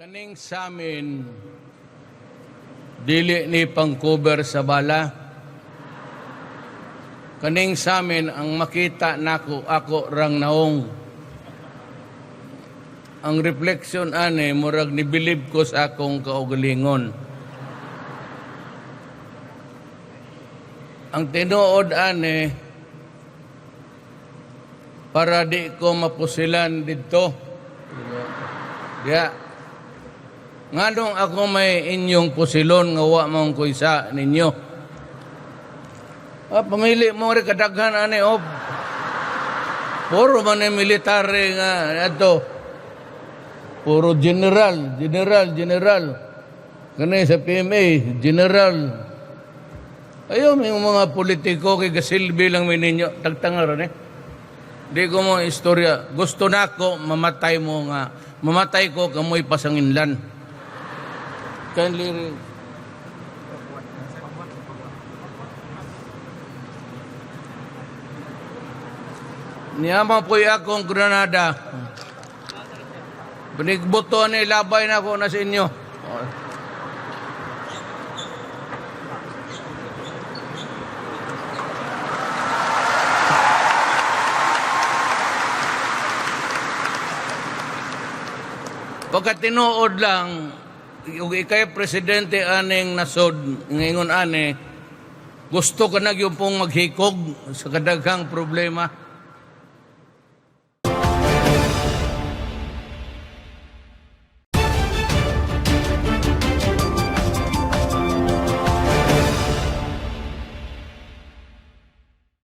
Kaning sa amin, dili ni pang-cover sa bala. Kaning sa amin, ang makita nako, ako rang naong. Ang reflection ani, murag nibilib ko sa akong kaugalingon. Ang tinuod ani, para di ko mapusilan didto. Diya. Nganong ako may inyong pusilon nga wa man ko isa ninyo. Ah, pamili mo rin kadaghan ani oh. Puro man ni military nga ato. Puro general, general, general. Kani sa PMA, general. Ayo may mga politiko kay gasilbi lang mi ninyo tagtanga ra ni. Di ko mo istorya. Gusto nako mamatay mo nga mamatay ko kamoy pasanginlan. Kindly Niyama po'y akong granada. Binigbuto ni labay na ako na sa inyo. Pagka tinuod lang, ug ikay presidente aning nasod, ngayon ani, gusto ka na gyud pong maghikog sa kadaghang problema.